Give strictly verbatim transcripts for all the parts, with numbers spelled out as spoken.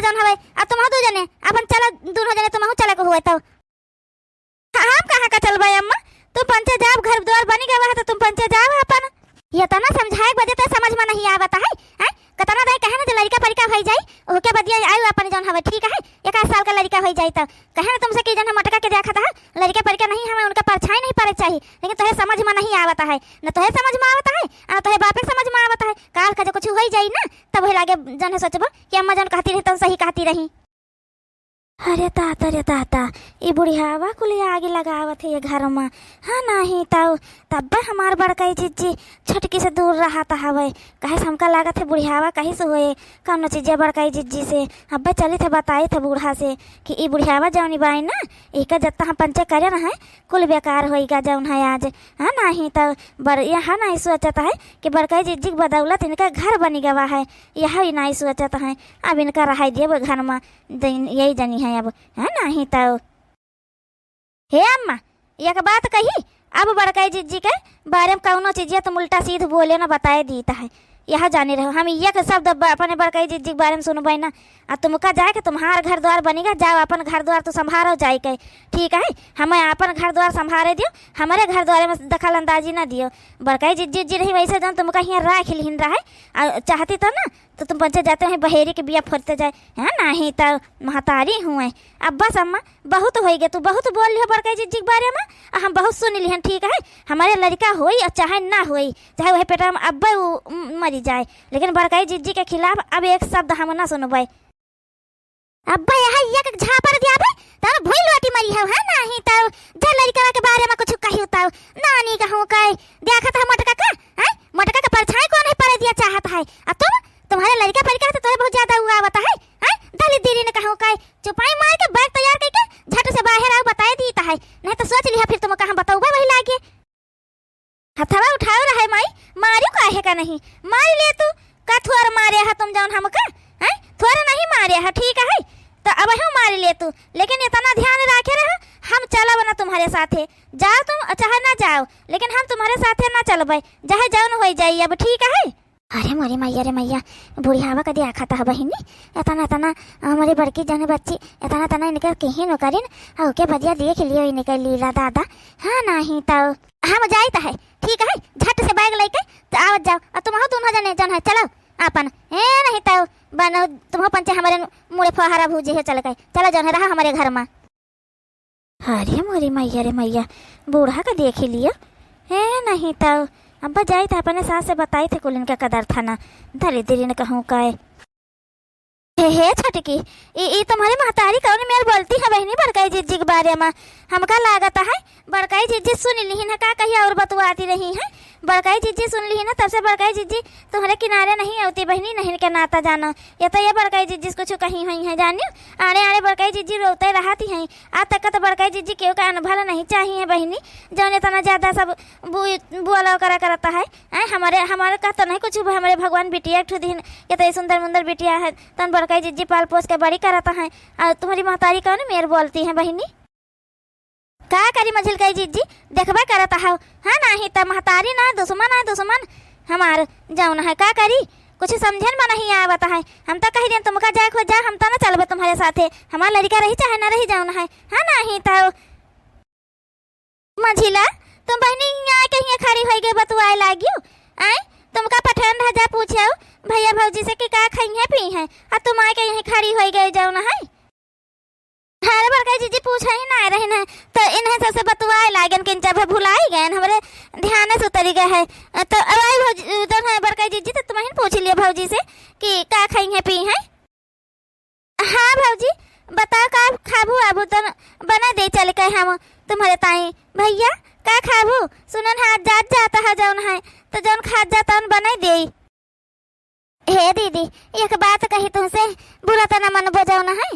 जौन हवे, अब तुमहू दू जने, अपन चला, दूनों जने तुमहू चला के हुए तौ। हाँ, हम कहाँ का चलबे अम्मा? तुम पंचे जाब, घर द्वार बनी गवा है, तो तुम पंचे जाब अपन। ये तना समझाए के बदे तो समझ में नहीं आवत है, हैं? कतना दाई कहे ना, जो लड़का परिका होई जाई, ओके बदिया आयु अपन जौन हवे, ठीक है, एक आध साल का लड़का होई जाई, तो कहे ना तुमसे कि जौन हम मटका के देखा था, लड़का परिका नहीं, हमें उनका परछाई नहीं पड़े चाहिए, लेकिन तोहे समझ में नहीं आवत है, न तोहे समझ में आवत है, आ न तोहे बापे के समझ में आवत है। काल का जो कुछ होई जाई ना, तब वही लागे जौन है सोचबो कि अम्मा जौन कहती रही, तौन सही कहती रही। अरे दादा रे दादा, ई बुढ़ियावा कुल आगी लगावत है ये घर मा। हाँ, नाही तौ, तब्बे हमार बड़कई जिज्जी छोटकी से दूर रहत हवे। काहे से हमका लागत है बुढ़ियावा कहीं से होए, कौनो चीजे बड़कई जिज्जी से। अब्बे चलित है बताइत है बूढ़ा से कि ई बुढ़ियावा जौनी बाई ना, इका जत्ता हम पंचे करे ना है, कुल बेकार होइगा जौन है आज। हाँ, नाही तौ, बड़, यहाँ नाही सोचत है कि बड़कई जिज्जी के बदौलत इनका घर बनी गवा है, यह ही नाही सोचत है। अब इनका रहाई देब घर मा, दिन यही जनी है अब, है नाही तौ। हे अम्मा, एक बात कही, अब बड़कई जिज्जी के बारे में कौनो चीजिया तुम उल्टा सीध बोले ना, बताए दीत है, यह जाने रहो, हम एक शब्द ब-, अपने बड़कई जिज्जी के बारे में सुनबे ना। आ तुमका जाए के तुम्हार घर द्वार बनिगा, जाओ अपन घर द्वार तो संभारो जाए के, ठीक है? हमें अपन घर द्वार संभारे दियो, हमारे घर द्वार में दखल अंदाजी ना दियो। बड़कई जिज्जी जी रही वैसे जौन तुमका हियाँ राख लिहिन रहे, आ चाहती तो ना तो तुम पंचे जाते वहीं बहेरी के बिया फोरते जाए। हाँ, नाही तौ महतारी हुए। अब बस अम्मा, बहुत होई गे, तू बहुत बोल लिहो बड़कई जिज्जी के बारे में, आ हम बहुत सुन लिहन, ठीक है? हमारे लड़का होई और चाहे ना होई, चाहे वही पेटवा में अब्बे उ, म-, मरी जाए, लेकिन बड़कई जिज्जी के खिलाफ अब एक शब्द हम ना सुनबे। अब्बे यह एक झापड़ दिया बे, तब भूल लोटी मरी हो, है नाही तौ जे लड़का के बारे में कुछ कही तौ, नानी कहूँ कहे, देखत है मोटका का, हैं? मोटका के परछाई कौन है परे दिया चाहत है? आ तुम, तुम्हारे लड़का परिका है तो तोरे बहुत ज्यादा उआवत है, हैं? दली दीरी ने कहूँ कहे, चुपाई मार के बैग तैयार करके झट से बाहर आओ, बताए दीत है, नहीं तो सोच लिहा फिर तुमका हम बतौबे वही लागे। हथवा उठाओ रहे माई, मारियो काहे का नहीं, मार ले तू, का थोर मारे है तुम जौन हमका, हैं? थोर नहीं मारे है, ठीक है, तो अब हम मार ले तू, लेकिन इतना ध्यान रखे रहो, हम चलब ना तुम्हारे साथे, जाओ तुम चाहे ना जाओ, लेकिन हम तुम्हारे साथे ना चलबे, चाहे जौन होई जाई अब, ठीक है? अरे मोरी मैया रे मैया, बुढ़ियावा का देखत ह बहिनी, एतना एतना हमरे बड़की जन बच्ची, एतना एतना इनके केहिन ओकरिन, आ ओके बदिया देख लियो इनके लीला दादा। हाँ, नाही तौ हम जाइत है, ठीक है, झट से बैग लेके त आवत जाओ, आ तुमहू दूनों जने जन है, चलो आपन, ए नहीं तौ बन तुमहू पंचे हमरे मुड़े फोहरा भूजे है चल के, चलो जन है रहा हमरे घर मा। अरे मोरी मैया रे मैया, बूढ़ा का देखी लियो। हे नहीं तौ, अब्बा जाइत है अपने सास से बताइत है कुलिन का कदर थाना, दली दीरी ने कहूँ काए। हे, हे छोटकी, ई, ई तुम्हारी महतारी कौन मेर बोलती है बहिनी बड़काई जिज्जी के बारे मा? हमका लागत है बड़काई जिज्जी सुन लिहिन है, का कहिया और बतुआती रही है। बड़काई जिज्जी सुन लिहिन है, तब से बड़काई जिज्जी तुम्हारे किनारे नहीं आवती बहिनी, नहीं के नाता जानो। ये तो ये बड़काई जिज्जी से कुछ कही हुई है जानियो, आड़े आड़े बड़काई जिज्जी रोते रहती हैं। आ तक तो बड़काई जिज्जी केहू का अनभल नहीं चाहिए बहिनी, जौन इतना ज्यादा सब बु-, बुआला करा करता है। आय, हमारे, हमारे का तो नहीं कुछ, हमारे भगवान बिटिया एक ठो दिन, ये तो ये सुंदर मुंदर बिटिया है, तन बड़काई जिज्जी पाल पोस के बड़ी करता है। आ तुम्हारी महतारी कौन मेर बोलती है बहिनी? का करी मझिलकाई जिज्जी, देखबे करत हौ। हाँ, नाही त महतारी ना दुश्मन है, दुश्मन हमार जौन है, का करी, कुछ समझन में नहीं आवत है। हम तो कही देन तुमका जाए खो जा, हम तो ना चलबे तुम्हारे साथे, हमार लड़का रही चाहे ना रही जौन है। हाँ, नाही त मझिला, तुम बहिनी यहाँ के यहाँ खड़ी होई गई बतुआए लागियो। आय, तुमका पठान रह जा पूछे भैया भौजी से कि का खइहे पीहे, आ तुम आए के यहीं खड़ी होई गई जौन है। अरे बड़काई जिज्जी पूछा ही ना रहे न, तो इन्हें सबसे बतुआए लागन कि जब भुलाई गए, हमरे ध्यान से उतरी गए है। तो अब आई भौजी, जौन है बड़काई जिज्जी, तो तुम ही पूछ लियो भौजी से कि का खइहे पीहे। हाँ भौजी, बताओ का खाबू आबू, तो बना दे चल के हम तुम्हारे ताई। भैया, का खाबू? सुनन है आज जात जाता है जौन है, तो जौन खात जाता उन बनाई दे। हे दीदी, एक बात कही तुमसे, बुरा तो न मनबो जौन है।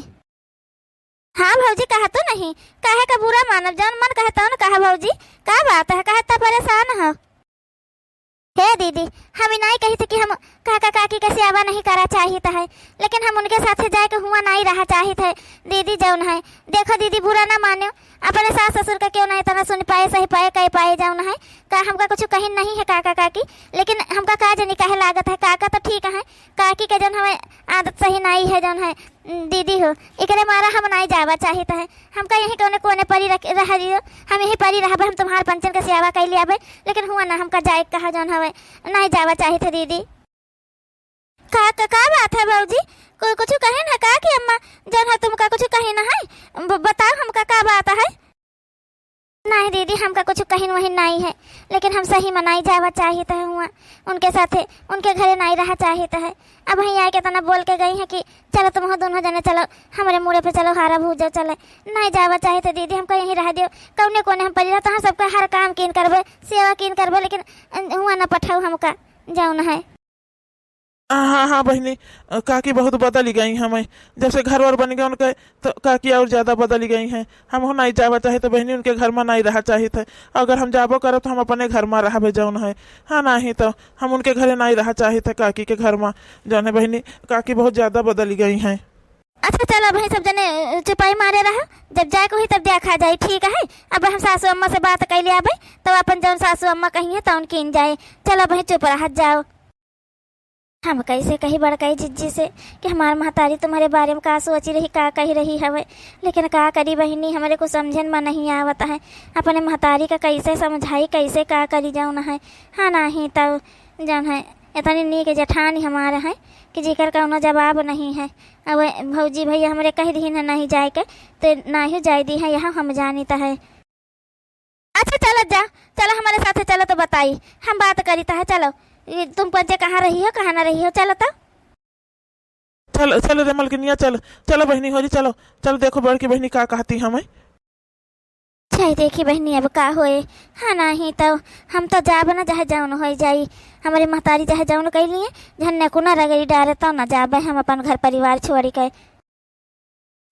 हाँ भौजी, कहा तो नहीं, काहे का बुरा मानब, जौन मन कहे तौन कहा भौजी, का बात है, काहे इतना परेशान हो? हे दीदी, हम ई नाई कहित कि हम काका काकी के सेवा नहीं करा चाहित है, लेकिन हम उनके साथे जाए के हुआ नाई रहा चाहित है। दीदी जौन है, देखो दीदी, बुरा ना मानो, अपने सास ससुर का क्यों नहीं इतना सुन पाए, सही पाए, कह पाए जौन है। का हमका कुछ कहिन नहीं है काका काकी, लेकिन हमका का जनी काहे लागत है, काका तो ठीक है, काकी के जौन हवे आदत सही नहीं है जौन है, दीदी हो, एकरे मारा हम नहीं जावा चाहित है। हमका यहीं कोने कोने परी रख, रह दियो, हम यहीं परी रहबे, हम तुम्हार पंचन के सेवा कैली आबे, लेकिन हुआ ना हमका जाए कहा जौन हवे, नहीं जावा चाहित है दीदी। का, का, का बात है भौजी? को-, कुछ कहे ना का कि अम्मा, जौन है तुमका कुछ कहे ना है? ब-, बताओ हमका का बात है? नहीं दीदी, हमका कुछ कहिन वहिन नहीं है, लेकिन हम सही में नहीं जावा चाहित है हुआ उनके साथे, उनके घरे नहीं रहा चाहित है। अब वहीं आए के तना बोल के गई है कि चलो तुम दोनों जने चलो, हमारे मुड़े पे चलो, हारा भूजो चले। नहीं जावा चाहित है दीदी, हमका यहीं रह दियो, कौने कोने हम परी रहता, हम सबका हर काम कीन करबे, सेवा कीन करबे, लेकिन हुआ न पठाऊ हमका जौन है। हाँ, हाँ, हाँ बहिनी, अ, काकी बहुत बदल गई हमें। जब से घर वर बन गए उनके, तो काकी और ज्यादा बदल गई हैं। हम हो नहीं जावा चाहित है बहिनी, उनके घर में नहीं रहा चाहित है। अगर हम जाबो करब, तो हम अपने घर में रहबे जौन है। हाँ, नहीं तो हम उनके घरे नहीं रहा चाहित है, काकी के घर में जौन है बहिनी, काकी बहुत ज्यादा बदल गई हैं। अच्छा, चलो, अब सब जने, अ, चुपाई मारे रहो, जब जाए को ही तब देखा जाए, ठीक है? अब हम सासू अम्मा से बात कैले आबे, तब अपन जौन सासू अम्मा कही है, तौन कीन जाए। चलो, अब चुप रहत जाओ। हम कैसे कही बड़काई जिज्जी से कि हमार महतारी तुम्हारे बारे में का सोची रही, का कही रही हवे, लेकिन का करी बहिनी, हमरे कुछ समझन में नहीं आवत है। अपने महतारी का कैसे समझाई, कैसे का करी जौन है। हाँ, नाही तौ जौन है, इतनी नीक जेठानी हमार है कि जेकर कौनो जवाब नहीं है। अब भौजी भैया हमरे कह दिहिन है नहीं जाए के, तो नाही जाए दी है, यहाँ हम जानित है। अच्छा, चलत जा, चला हमारे साथे, चला तो बताई, हम बात करी तहे, चलो। ये तुम पंचे कहाँ रही हो, कहाँ ना रही हो, चलो तो। चल, चल रे मलकिनिया, चल, चलो बहिनी होरी, चलो, चल देखो बड़की बहिनी का कहती हमें। चाहे देखी बहिनी अब का होए। हाँ, नाही तो हम तो जाब ना, चाहे जौन होई जाई, हमारे महतारी चाहे जौन कह लिए, झन्ने को ना रगड़ी डारे तो ना जाबे हम अपन घर परिवार छोड़ी के।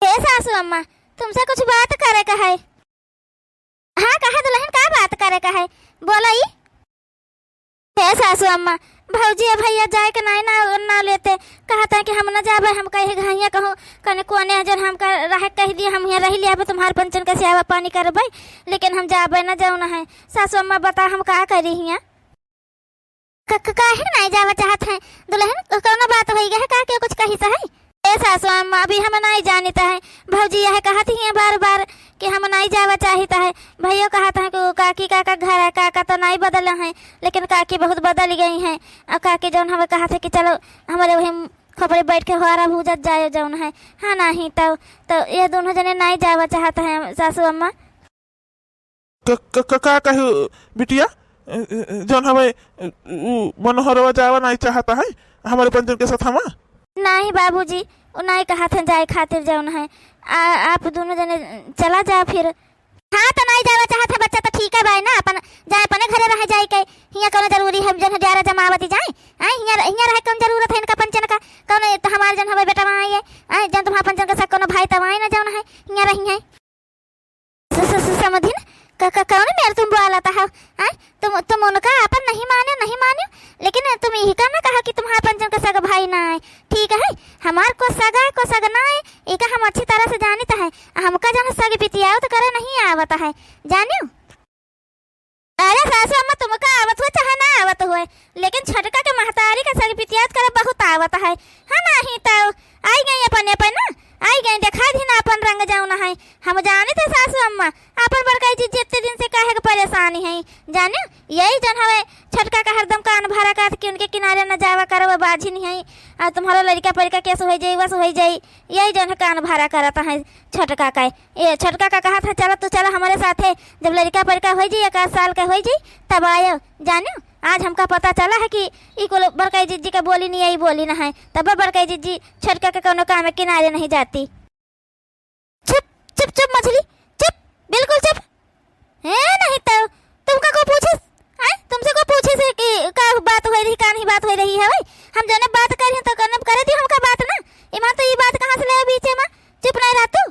हे सासू अम्मा, तुमसे कुछ बात करे का है। हाँ, कहा दुल्हन, का बात करे का है, बोला ई। हे सासू अम्मा, भौजी या भैया जाए के नाई ना, ना लेते, कहत है कि हम ना जाबे, हम कहे घाइया कहूँ कने कोने है जौन हमका रहे कह दिए, हम यहाँ रह लिया, अब तुम्हार पंचन के सेवा पानी करबे, लेकिन हम जाबे ना जौन है। सासू अम्मा बता हम का करी हियाँ? क-, क-, काहे नाई जावा चाहत है दुल्हन? क-, कौनो बात होई गए है का? केहू कुछ कहिस है? ए सासू अम्मा, अभी हम नाई जानित है। भौजी यह कहत ही है बार बार कि हम नाई जावा चाहित है। भैयो कहत है कि काकी काका घर है, काका तो नाई बदल है, लेकिन काकी बहुत बदल गई है। और काकी जौन हमें कहत है कि चलो हमारे वही खोपड़े बैठ के होरा भूजत जायो जौन है। हाँ, नाही तो, तो ये दोनों जने नाई जावा चाहत है सासू अम्मा। क-, क-, क-, का कहे बिटिया? अ, अ, जौन हवे, अ, उ मनोहरवा जावा नाई चाहता है हमारे पंचन के साथ हमा? नाही बाबूजी, उ नाई कहत है जाए खातिर जौन है। आ, आप दोनों जने चला जाओ फिर। हाँ, तो नाई जावा चाहत है बच्चा, तो ठीक है भाई ना, अपन जाए, अपने घरे रह जाए के। हियाँ कौनो जरूरी है जौन है डेरा जमावती जाए? आए, हियाँ, हियाँ रहे कौन जरूरत है इनका पंचन का? कौन तो हमारे जौन हवे बेटा वहाँ आइए, आए, जौन तुम्हारा पंचन के साथ कौनो भाई तब आए ना जौन है, हियाँ रही है। स-, स-, स-, समधिन, क-, क-, कौन मेर तुम बोलत हो? आय, तुम, तुम उनका आपन नहीं मान्यो, नहीं मान्यो, लेकिन तुम यही का ना कहा कि तुम्हार पंचन का सग भाई ना आए। ठीक है, हमार को सगा, को सग ना आए, एका हम अच्छी तरह से जानित है। हमका जौन सग बितियावत करे नहीं आवत है, जानियो? अरे सासू अम्मा, तुमका आवत हुए चाहे ना आवत हुए, लेकिन छोटका के महतारी का सग बितियावत करे बहुत आवत है। हाँ, नाही तो आई गई अपने पे ना, आई गई, देखा दी ना अपन रंग जौन है। हम जानित है सासू अम्मा, अपन बड़काई जिज्जी इतने दिन से काहे के परेशानी है, जाने? यही जौन हवे छोटका का हरदम कान भरा कहत कि उनके किनारे न जावा करो, वो बाझिन है, और तुम्हारा लड़का परिका केस हो जाई, वस हो जाई, यही जौन है कान भरा करत है छोटका का। ये छोटका का कहत है, "चलो तू चलो हमारे साथे, जब लड़का परिका हो जाई, एक आध साल का हो जाई, तब आयो।" जाने, आज हमका पता चला है कि ई कुल बड़काई जिज्जी का बोली नहीं, यही बोली ना है, तब बड़काई जिज्जी छोटका के कौनो काम में किनारे नहीं जाती। चुप, चुप, चुप मछली, चुप, बिल्कुल चुप। ए, नहीं तो तुमका को पूछिस? आय, तुमसे को पूछिस है कि का बात होई रही, का नहीं बात होई रही है भाई? हम जौन बात करी हैं तो कौन करे दी हमका बात ना। ईमान तो ई बात कहाँ से ले बीचे में? चुप नहीं रह तू।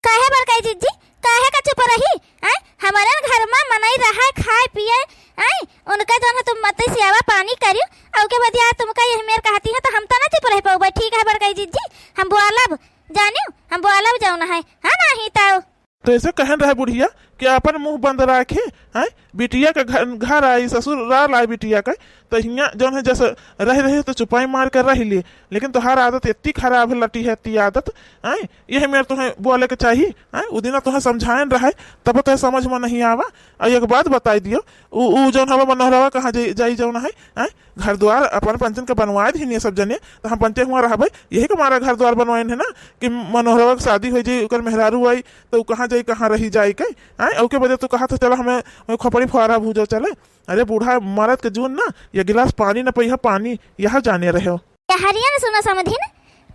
काहे बड़काई जिज्जी, काहे का चुप रही? आय, हमारे घर में मनई रहे, खाए पिए, आय, उनका जौन है तुम मत सेवा पानी करियो, और के बदिया तुमका यह मेर कहती है तो हम तो ना चुप रह पाऊबे। ठीक है बड़काई जिज्जी, हम बोलब, जानियो, हम बोलब जौन है, हाँ, नाही तो। तो ऐसे कहन रहे बुढ़िया कि अपन मुँह बंद राखे, हैं? बिटिया के घर, घर आई, ससुराल आई बिटिया के, तो हियाँ जौन है जैसे रह रहे तो चुपाई मार कर रह लिए, लेकिन तोहार आदत इतनी खराब है, लटी है इतनी आदत, हैं? यही मेर तुम्हें बोले के चाही, हैं? उ दिना तुम्हें समझाएन रहे, तब तुम्हें समझ में नहीं आवा। और एक बात बताई दियो, उ, उ जौन हवा मनोहरवा कहाँ जाई, जाई जौन है, हैं? घर द्वार अपन पंचन के बनवाए दिहिन ये सब जने, तो हम पंचे हुआ रहबे, यही के मारा घर द्वार बनवाइन है ना, कि मनोहरवा के शादी हो जाई, ओकर मेहरारू आई, तो उ कहाँ जाई, कहाँ रही जाई के, हैं? ओके बदे तू कहा था, चला हमें, हमें खोपड़ी फुहारा भूजो चले। अरे बूढ़ा मरद के जून ना, ये गिलास पानी न पइहा पानी, यह जाने रहे हो। यहरियन सुनो समधिन,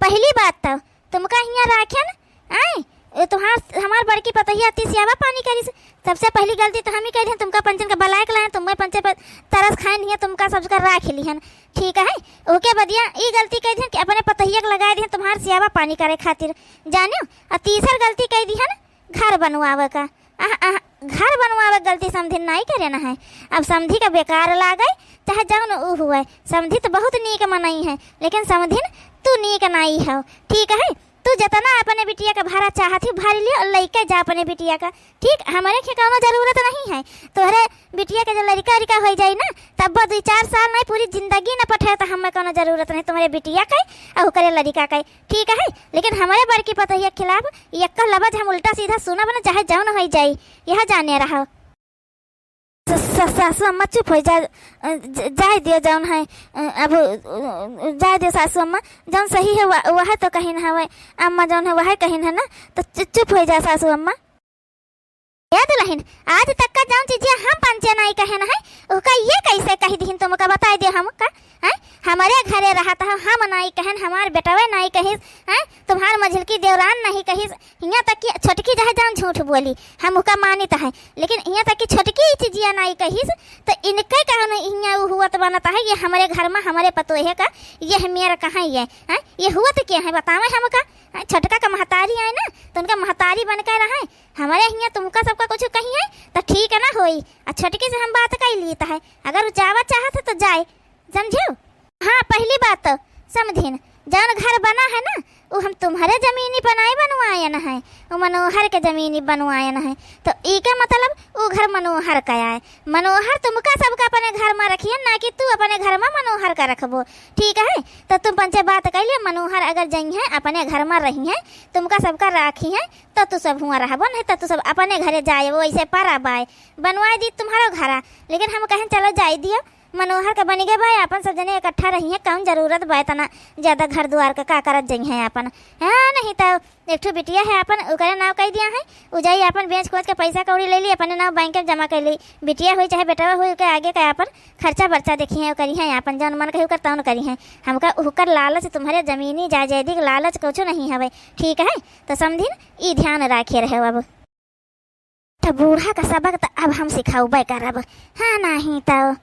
पहली बात तो तुमका हियाँ राखेन, आए, ए, तुम्हार, हमार बड़की पतोहिया अति सियावा पानी करिस। सबसे पहली गलती तो हम ही कह दिहन, तुमका पंचन के बलाए के लाएन, तुम्हें पंचे पर तरस खाए नहीं, तुमका सबका राख लिहन, ठीक है। ओके बदिया ई गलती कह दिहन कि अपने पतोहिया के लगाए दिहन तुम्हार सियावा पानी करे खातिर, जानियो। और तीसर गलती कह दिहन घर बनवावे का। आह, आह, घर बनवावे के गलती समधिन नाई करे ना है। अब समधी का बेकार लागे, चाहे जौन ऊ हुए, समधी तो बहुत नीक मनई है, लेकिन समधिन तू नीक नाई हो, ठीक है। तू जितना अपने बिटिया का भरा चाहत ही भर लियो और लइके जा अपने बिटिया का, ठीक। हमरे के कौनो जरूरत नहीं है, तोहरे बिटिया के जो लड़का उड़का हो जाई ना, तब वो दुई चार साल नहीं, पूरी जिंदगी न पठे, तो हमें कौनो जरूरत नहीं तुम्हारे बिटिया के और ओकरे लड़का के, ठीक है। लेकिन हमरे बड़की पतोहिया के खिलाफ एक लफ्ज हम उल्टा सीधा सुनब न, चाहे जौन हो जाई, यह जाने रहो। स-, स-, सासू अम्मा चुप हो जा, अ, ज-, जाए दियो जौन है, अ, अब, अ, जाए दियो सासू अम्मा, जौन सही है वह, वह तो कहिन हवे, अम्मा जौन है वह कहिन है ना, तो चु-, चुप हो जा सासू अम्मा। ए दुलहिन, आज तक का जौन चीजिया हम पंचे नाई कहेन है, ओका ये कैसे कह दिहिन तुमका बताई दियो हमका, हैं? हमरे घरे रहत हो, हम नाई कहेन, हमार बेटवे नाई कहिस, हैं? तुम्हार मझिलकी देवरान नहीं कहिस, हियाँ तक कि छोटकी जहे जौन झूठ बोली, हम ओका मानित है, लेकिन हियाँ तक कि छोटकी ई चीजिया नाई कहिस, तो इनके कहन हियाँ उ हुआ तो बनत है, ये हमरे घर में हमरे पतोहे का, ये मेर कहाँ ये, हैं? ये हुआ तो क्या है बतावे हमका, हैं? छोटका का महतारी आए ना, तो उनका महतारी बन के रहे, हमरे हियाँ तुमका सबका कुछ कही है, तो ठीक है ना होई, आ छोटकी से हम बात कर ली तो है, अगर उ जावा चाहत है तो जाए, समझियो? हाँ, पहली बात तो समधिन, जौन घर बना है ना, उ हम तुम्हरे जमीनी पर नाई बनवायन है, उ मनोहर के जमीनी बनवायन है। तो ई के मतलब उ घर मनोहर का आए। मनोहर तुमका सबका अपने घर में रखिहन, ना कि तू अपने घर में मनोहर का रखबो, ठीक है? तो तुम पंचे बात कर लियो, मनोहर अगर जइहैं अपने घर में रहिहैं, तुमका सबका राखिहैं, तो तू सब हुआँ रहबो, नहीं तो तू सब अपने घरे जाए, वो ऐसे परा बाय बनवाए दी तुम्हारो घरा। लेकिन हम कहेन चलो जाए दियो, मनोहर का बनिगे बा, आपन सब जने इकट्ठा रहिहैं, कौन जरूरत बा इतना ज्यादा घर दुआर का, का करत जइहैं आपन, हाँ, नहीं तो एक ठो बिटिया है आपन, ओकरे नाव कइ दिया है, उ जाई आपन बेच खोज के पैसा कौड़ी ले ली, अपने नाव बैंक में जमा कर ली, बिटिया हुई चाहे बेटवा हुई, ओके आगे का आपन खर्चा बर्चा देखिहैं, करिहैं आपन, जौन मन कही ओकर तौन करिहैं। हमका ओकर लालच तुम्हरे जमीनी जायदादी के लालच कुछो नहीं हवे, ठीक है? तो समधिन ई ध्यान राखे रहे अब। त बूढ़ा का सबक त अब हम सिखउबे करब, हाँ, नाहीं त।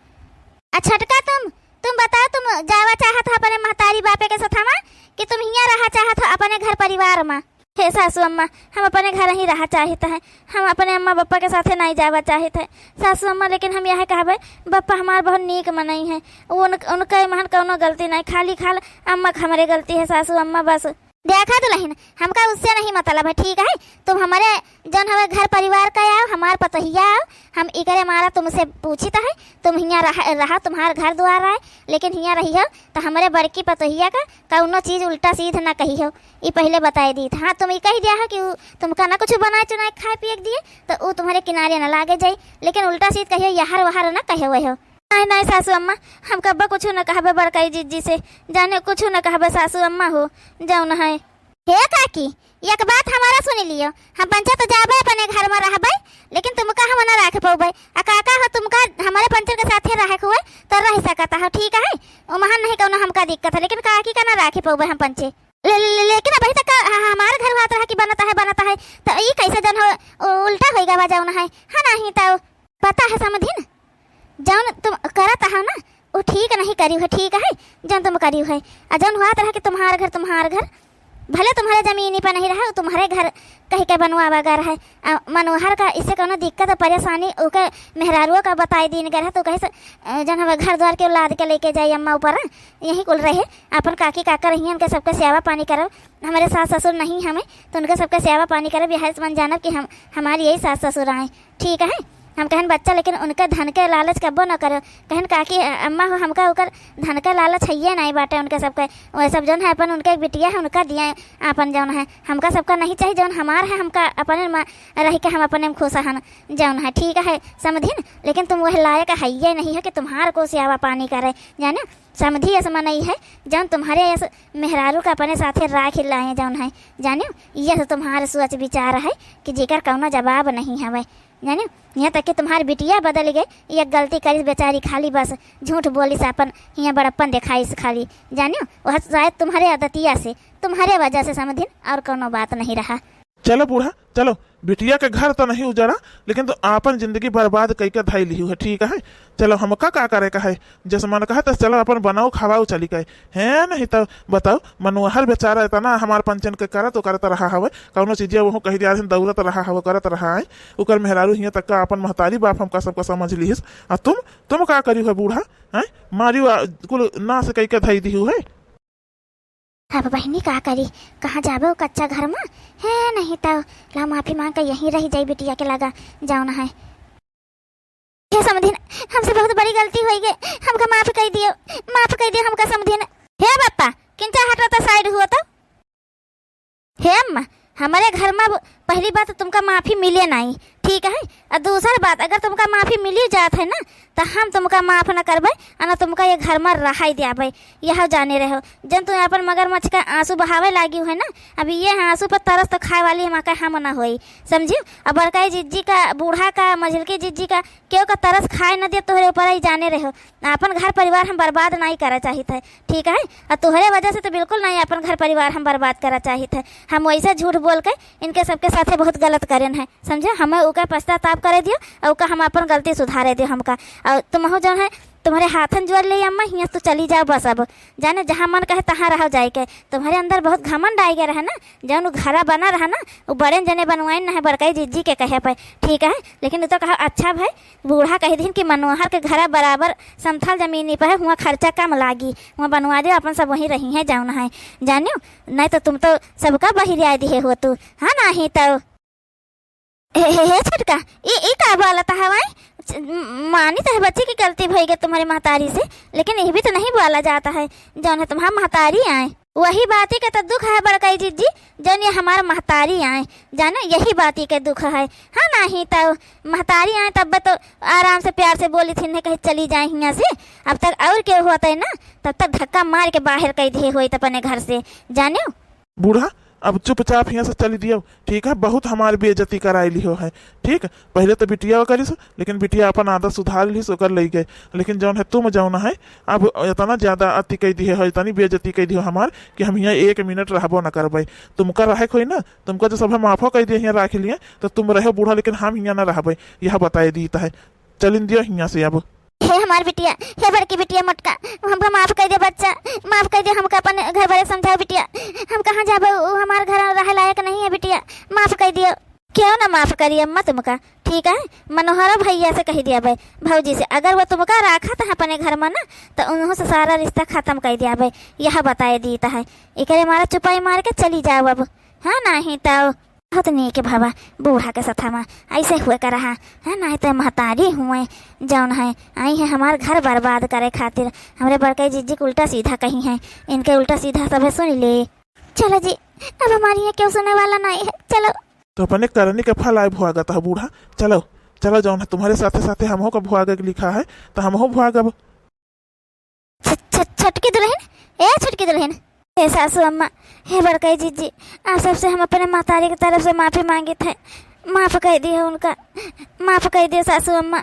आ छोटका तुम, तुम बताओ, तुम जावा चाहत हो अपने महतारी बापे के सथवा कि तुम हियाँ रहा चाहत हो अपने घर परिवार मा? हे सासू अम्मा, हम अपने घर ही रहा चाहित है, हम अपने अम्मा बप्पा के साथे नाहीं जावा चाहित है सासू अम्मा। लेकिन हम यह कहबे, बप्पा हमार बहुत नीक मनई है, उन, उनके महन कौनो गलती नाहीं, खाली खाल अम्मा के हमरे गलती है सासू अम्मा, बस। देखा दुलहिन, हमका उससे नहीं मतलब है, ठीक है? तुम हमरे जौन हवे घर परिवार का आओ, हमार पतोहिया आओ, हम इकरे मारा तुमसे पूछित है, तुम हियाँ रह, रहा, तुम्हार घर दुआर आए, लेकिन हियाँ रही हो तो हमरे बड़की पतोहिया का कौनो चीज उल्टा सीध ना कही हो, ई पहले बताए दीत। हाँ, तुम ई कही दिया हो कि उ तुमका ना कुछ बनाए चुनाए खाए पिए के दिए, तो उ तुम्हारे किनारे ना लागे जाई, लेकिन उल्टा सीध कहियो, यहर वहर ना कहे हो। नाहीं, नाहीं सासू अम्मा, हम कब्बो कुछ न कहबे बड़काई जिज्जी से, जाने कुछ न कहबे सासू अम्मा हो, जौन है। हे काकी, एक बात हमारा सुन लियो, हम पंचे तो जाबे अपने घर में रहबे, लेकिन तुमका हम ना रख पउबे। आ काका हो, तुमका हमारे पंचन के साथे रहे हुए तो रह सकता हो, ठीक है? ओ महान नहीं कौनो हमका दिक्कत है, लेकिन काकी का ना रख पउबे हम पंचे। ले, ले, ले, लेकिन अभी तक ह-, हमार घर बात रहा कि बनता है, बनता है, तो ई कैसे जौन हो, उ-, उल्टा होइगा बा जौन है, है नाहीं तो? पता है समधिन, जौन तुम करत हो ना, उ ठीक नहीं करियो है, ठीक है, जौन तुम करियो है। आ जौन हुआ तरह कि तुम्हार घर, तुम्हार घर, भले तुम्हरे जमीनी पर नहीं रहा, तुम्हरे घर कहि के बनवावा गा रहे। आ, मनोहर का इससे कौनो दिक्कत और परेशानी ओके मेहरारुओ का बताई दीन गा रहे, तो कहे से, अ, जौन हवे घर द्वार के लाद के लेके जाई अम्मा ऊपर, यही कुल रहे। आपन काकी काका रही हैं, उनके सबके सेवा पानी करब। हमरे सास ससुर नहीं हमें, तो उनके सबके सेवा पानी करब, यही मन जानब कि हम, हमारे यही सास ससुर आए। ठीक है, हम कहन बच्चा, लेकिन उनके धन के लालच कब्बो न करो। कहन काकी, अ, अम्मा हो, हमका ओकर धन के लालच हइये नाई बाटे उनके सबके। वह सब जौन है अपन उनके एक बिटिया है, उनका दिए आपन जौन है। हमका सबका नहीं चाहिए, जौन हमार है, हमका अपने मा-, रह के हम अपने में खुश हन जौन है। ठीक है समधिन, लेकिन तुम वह लायक हइये नहीं हो कि तुम्हार को सेवा पानी करे, जाने। समधी अस मनई है, जौन तुम्हरे अस मेहरारू का अपने साथे राख लाए जौन है, जाने। यह तो तुम्हार सोच विचार है कि जेकर कौनो जवाब नहीं हवे। जानियो, यहाँ तक कि तुम्हार बिटिया बदल गए, एक गलती करिस बेचारी खाली, बस झूठ बोलिस, आपन हियाँ बड़प्पन देखाइस खाली। जानियो, वह शायद तुम्हरे आदतिया से, तुम्हरे वजह से समधिन, और कौनो बात नहीं रहा। चलो बूढ़ा, चलो, बिटिया के घर तो नहीं उजड़ा, लेकिन तू आपन जिंदगी बर्बाद कइके धइ लिहू है, ठीक है? चलो, हमका का करे का है? जस मन कहे तस चलो, अपन बनाऊ खवाऊ चली गए। हैं, नहीं तो बताओ, मनोहर बेचारा इतना हमार पंचन के करत, वो करत रहा हवे, कौनो चीजिया वहू कहि दिया, दौड़त रहा हवे, करत रहा है। ओकर मेहरारू हियाँ तक का अपन महतारी बाप हमका सबका समझ लिहिस। आ तुम, तुम का करियो है बूढ़ा? हैं? मारियो, आ, कुल नाश कइके धई दिहू है। अब बहिनी का करी, कहाँ जाबे वो कच्चा घर में? है नहीं तो ला माफी मांग के यहीं रह जाई बिटिया के लगा, जौन है। हे समधिन, हमसे बहुत बड़ी गलती होइ गई, हमका माफ कइ दियो, माफ कइ दियो हमका समधिन। हे बापा, किंचा हटो तो side हुओ तो। हे अम्मा, हमरे घर में अब पहली बात तो तुमका माफी मिले नाई, ठीक है? और दूसर बात, अगर तुमका माफी मिली जात है ना, तो हम तुमका माफ न करबे, और न तुमका ये घर में रहाई द्याबे। यह जाने रहो, जन तुम अपन मगरमच्छ का आंसू बहावे लागी है ना, अब ये आंसू पर तरस तो खाए वाली हम का हम ना होई, समझियो? अब बड़काई जिज्जी का, बूढ़ा का, मझिलकी जिज्जी का, केहू का तरस खाए न दे तोहरे ऊपर, ई जाने रहो। आपन घर परिवार हम बर्बाद नाई करा चाहित है, ठीक है? और तोहरे वजह से तो बिल्कुल नाई आपन घर परिवार हम बर्बाद करा चाहित है। हम वैसे झूठ बोल के इनके सबके साथे बहुत गलत करेन है, समझे? हमें ओका पश्चाताप करे दियो और ओका हम आपन गलती सुधारे दियो हमका। और तुमहू जौन है, तुम्हरे हाथन जोड़ ले अम्मा, हियाँ से तू चली जाओ बस अब। जाने जहाँ मन कहे तहाँ रहो जाए के। तुम्हरे अंदर बहुत घमंड आए गए रहे ना, जौन उ घरा बना रहा ना, उ बड़े जने बनवाइन ना है, बड़काई जिज्जी के कहे पे, ठीक है? लेकिन उ तो कहा, अच्छा भाई, बूढ़ा कह दिन कि मनोहर के घरा बराबर समथल जमीनी पर है, हुआं खर्चा कम लागी, हुआं बनवा दे, अपन सब वहीं रही हैं जौन है, जानियो, नहीं तो तुम तो सबका बहिरिया दिहे हो तू, हाँ, नहीं तो। हे, हे, हे छोटका, ई, ई का बोलत हवाई? च-, म-, मानी तो है बच्ची की गलती भई गई तुम्हरे महतारी से, लेकिन यह भी तो नहीं बोला जाता है, जौन है तुम्हार महतारी आए। वही बाती के तो दुख है बड़काई जिज्जी, जौन ये हमार महतारी आए, जानो यही बाती के दुख है। हाँ, नहीं तो महतारी आए तब तो आराम से प्यार से बोली थी, नहीं कहे चली जाए हियाँ से। अब तक और केहू होते ना, तब तक धक्का मार के बाहर कइ दिहे होइत अपने घर से, जानियो। बूढ़ा, अब चुपचाप हियाँ से चली दियो, ठीक है? बहुत हमार बेइज्जती कराई लिहो है, ठीक? पहले तो बिटिया करिस, लेकिन बिटिया अपन आदत सुधार लिस, ओकर लई गए। लेकिन जौन है तुम जौन है, अब इतना ज्यादा अति कइ दिहे हो, इतनी बेइज्जती कइ दिहो हमार कि हम हियाँ एक मिनट रहबो न करबै। तुमका रहे के होई ना, तुमका जो सब है माफो कइ दिहे, हियाँ राख लिए, तो तुम रहो बूढ़ा, लेकिन हम हियाँ न रहबै, यह बताए दीत है। चलिन दियो हियाँ से अब। हे हमार बिटिया, हे बड़की बिटिया मोटका, हमका माफ कइ दे बच्चा, माफ कइ दे, हमका अपन घर बारे समझाओ बिटिया, हम कहाँ जाबे, उ हमार घर रहे लायक नहीं है बिटिया, माफ कइ दियो। क्यों ना माफ करी अम्मा तुमका, ठीक है? मनोहरा भैया से कहि दियाबे, भौजी से, अगर वो तुमका राखत है अपने घर में ना, तो उन्हों से सारा रिश्ता खत्म कइ दियाबे, यह बताए दीत है। एकरे मारा चुपाई मार के चली जाओ अब, हाँ, नहीं तो। बहुत नीक भवा, बूढ़ा के सथवा ऐसे हुए का रहा, है ना? तो महतारी हुए जौन है, आई है हमार घर बर्बाद करे खातिर। हमरे बड़के जिज्जी के उल्टा सीधा कही है, इनके उल्टा सीधा सभे सुन ले। चलो जी, अब हमारी ये क्यों सुने वाला नहीं है, चलो। तो अपने करनी के फल आए भुआगत है बूढ़ा, चलो, चलो, जौन है तुम्हारे साथे साथे हमहो का भुआगे के लिखा है, तो हमहो भुआगब। छ-, छ-, छोटकी दुल्हन, ए छोटकी दुल्हन, हे सासू अम्मा, हे बड़कई जिज्जी, आप सबसे हम अपने महतारी की तरफ से माफी मांगित है, माफ कइ दियो उनका, माफ कइ दियो सासू अम्मा,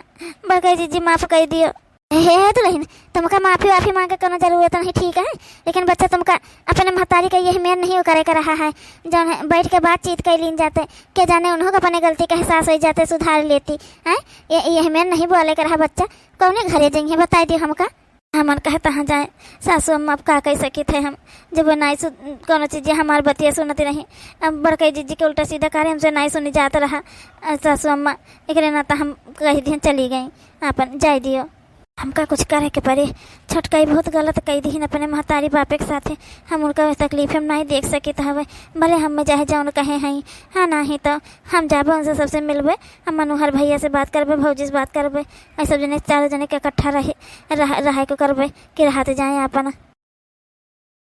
बड़कई जिज्जी माफ कइ दियो। हे, हे दुल्हन, तुमका माफी वाफी मांगे कोनो जरूरत नहीं, ठीक है, लेकिन बच्चा तुमका अपने महतारी का यही मेर नहीं करे के रहा है, जौन है बैठ के बातचीत कइ लीन जाते, के जाने उन्हों का अपने गलती का एहसास होइ जाते, सुधार लेती, हैं? ये, यही मेर नहीं बोले के रहा बच्चा, कौने घरे जइहे बताइ दियो हमका। हमन कहे तहाँ जाए, सासू अम्मा, अब का कह सकित है हम, जब वो नाई सु-, कौनो चीज हमार बतिया सुनत रही। अब बड़कई जीजी के उल्टा सीधा करे, हमसे नाई सुनी जात रहा। अ, सासू अम्मा, एकरे नाता हम कह दिहन चली गई, आपन जाए दियो। हमका कुछ करे के पड़ी, छोटकाई बहुत गलत कह दिहिन अपने महतारी बापे के साथे। हम उनका तकलीफ हम नहीं देख सकित हवे, भले हम में चाहे जौन कहे हैं, हाँ, नहीं तो हम जाबे उनसे सबसे मिलबे, हम मनोहर भैया से बात करबे, भौजी से बात करबे, ऐ सब जने, चारों जने के इकट्ठा रहे, रह, रहे को करबे कि रहत जाए आपन।